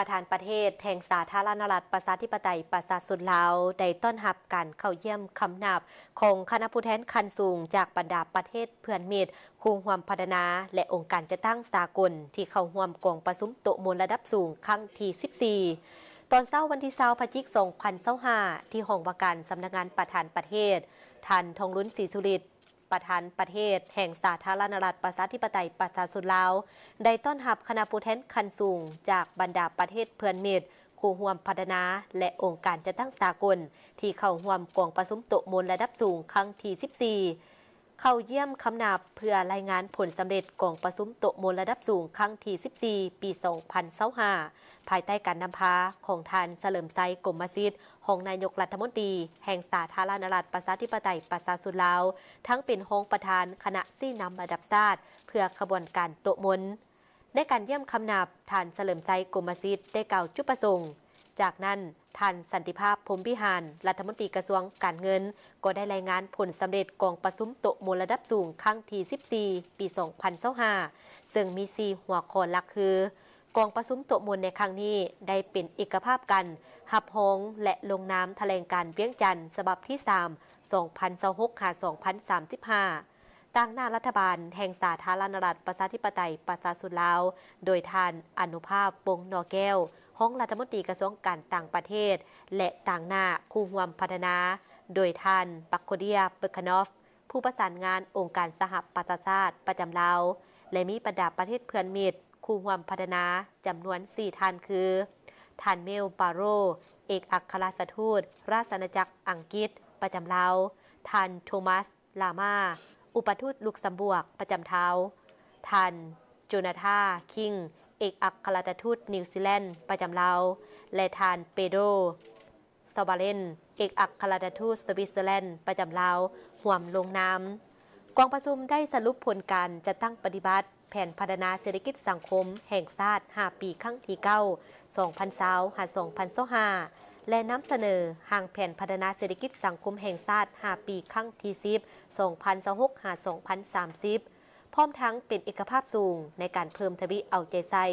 ປະທານປະເທດແຫ່ງສາທາລະນະລັດ ປະຊາທິປະໄຕ ປະຊາຊົນລາວ ໄດ້ຕ້ອນຮັບການເຂົ້າຢ້ຽມຄຳນັບຂອງຄະນະຜູ້ແທນຂັ້ນສູງຈາກບັນດາປະເທດເພື່ອນມິດ, ຄູ່ຮ່ວມພັດທະນາ ແລະ ອົງການຈັດຕັ້ງສາກົນ ທີ່ເຂົ້າຮ່ວມກອງປະຊຸມໂຕະມົນລະດັບສູງຄັ້ງທີສິບສີ່ ຕອນເຊົ້າວັນທີຊາວ ພະຈິກ ສອງພັນຊາວຫ້າ ທີ່ຫ້ອງວ່າການສຳນັກງານປະທານປະເທດ. ທ່ານ ທອງລຸນ ສີສຸລິດ ປະທານປະເທດແຫ່ງສາທາລະນະລັດ ປະຊາທິປະໄຕ ປະຊາຊົນລາວ ໄດ້ຕ້ອນຮັບຄະນະຜູ້ແທນຂັ້ນສູງຈາກບັນດາປະເທດເພື່ອນມິດ, ຄູ່ຮ່ວມພັດທະນາ ແລະ ອົງການຈັດຕັ້ງສາກົນ ທີ່ເຂົ້າຮ່ວມກອງປະຊຸມໂຕະມົນລະດັບສູງຄັ້ງທີສິບສີ່ ເຂົ້າຢ້ຽມຄຳນັບເພື່ອລາຍງານຜົນສຳເລັດກອງປະຊຸມໂຕະມົນລະດັບສູງຄັ້ງທີສິບສີ່ ປີສອງພັນຊາວຫ້າ ພາຍໃຕ້ການນຳພາຂອງທ່ານ ສະເຫຼີມໄຊ ກົມມະສິດ ຮອງນາຍົກລັດຖະມົນຕີແຫ່ງສາທາລະນະລັດ ປະຊາທິປະໄຕ ປະຊາຊົນລາວ, ທັງເປັນຮອງປະທານຄະນະຊີ້ນຳລະດັບຊາດເພື່ອຂະບວນການໂຕະມົນ. ໃນການຢ້ຽມຄຳນັບ, ທ່ານ ສະເຫຼີມໄຊ ກົມມະສິດ ໄດ້ກ່າວຈຸດປະສົງ. ຈາກນັ້ນ, ທ່ານ ສັນຕິພາບ ພົມວິຫານ ລັດຖະມົນຕີກະຊວງການເງິນ ກໍໄດ້ລາຍງານຜົນສຳເລັດກອງປະຊຸມໂຕະມົນລະດັບສູງຄັ້ງທີສິບສີ່ ປີສອງພັນຊາວຫ້າ ເຊິ່ງມີສີ່ຫົວຂໍ້ຫຼັກຄື: ກອງປະຊຸມໂຕະມົນໃນຄັ້ງນີ້ໄດ້ເປັນເອກະພາບກັນ ຮັບຮອງ ແລະ ລົງນາມຖະແຫຼງການວຽງຈັນສະບັບທີສາມ ສອງພັນຊາວຫົກ ຫາ ສອງພັນສາມສິບຫ້າ ຕາງໜ້າລັດຖະບານແຫ່ງສາທາລະນະລັດ ປະຊາທິປະໄຕ ປະຊາຊົນລາວ ໂດຍທ່ານ ອະນຸພາບ ວົງໜໍ່ແກ້ວ ຮອງລັດຖະມົນຕີກະຊວງການຕ່າງປະເທດ ແລະ ຕາງໜ້າຄູ່ຮ່ວມພັດທະນາ ໂດຍທ່ານ ບັກໂຄເດຍ ເປີຄານອຟ ຜູ້ປະສານງານອົງການສະຫະປະຊາຊາດປະຈຳລາວ ແລະ ມີບັນດາປະເທດເພື່ອນມິດ, ຄູ່ຮ່ວມພັດທະນາ ຈຳນວນສີ່ທ່ານຄື: ທ່ານ ເມວ ບາໂຣ ເອກອັກຄະລັດຖະທູດລາຊະອານາຈັກອັງກິດປະຈຳລາວ, ທ່ານ ໂທມັສ ລາມາ ອຸປະທູດລຸກຊຳບວກປະຈຳລາວ, ທ່ານ ໂຈນາທາ ຄິງ ເອກອັກຄະລັດຖະທູດນິວຊີແລນປະຈຳລາວ ແລະ ທ່ານ ເປໂດ ຊາວາເລນ ເອກອັກຄະລັດຖະທູດສະວິດເຊີແລນປະຈຳລາວ ຮ່ວມລົງນາມ. ກອງປະຊຸມໄດ້ສະຫຼຸບຜົນການຈັດຕັ້ງປະຕິບັດແຜນພັດທະນາເສດຖະກິດສັງຄົມແຫ່ງຊາດຫ້າປີ ຄັ້ງທີເກົ້າ ສອງພັນຊາວ ຫາ ສອງພັນຊາວຫ້າ ແລະ ນຳສະເໜີຮ່າງແຜນພັດທະນາເສດຖະກິດສັງຄົມແຫ່ງຊາດຫ້າປີ ຄັ້ງທີສິບ ສອງພັນຊາວຫົກ ຫາ ສອງພັນສາມສິບ ພ້ອມທັງເປັນເອກະພາບສູງໃນການເພີ່ມທະວີເອົາໃຈໃສ່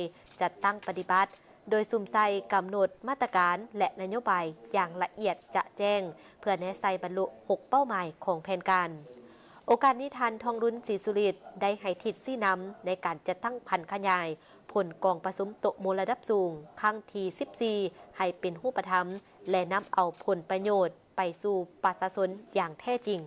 ຈັດຕັ້ງປະຕິບັດ ໂດຍສຸມໃສ່ກຳນົດມາດຕະການ ແລະ ນະໂຍບາຍຢ່າງລະອຽດຈະແຈ້ງ ເພື່ອແນໃສ່ບັນລຸຫົກເປົ້າໝາຍຂອງແຜນການ. ໂອກາດນີ້, ທ່ານ ທອງລຸນ ສີສຸລິດ ໄດ້ໃຫ້ທິດຊີ້ນຳໃນການຈັດຕັ້ງຜັນຂະຫຍາຍຜົນກອງປະຊຸມໂຕະມົນລະດັບສູງຄັ້ງທີສິບສີ່ ໃຫ້ເປັນຮູບປະທຳ ແລະ ນຳເອົາຜົນປະໂຫຍດໄປສູ່ປະຊາຊົນຢ່າງແທ້ຈິງ.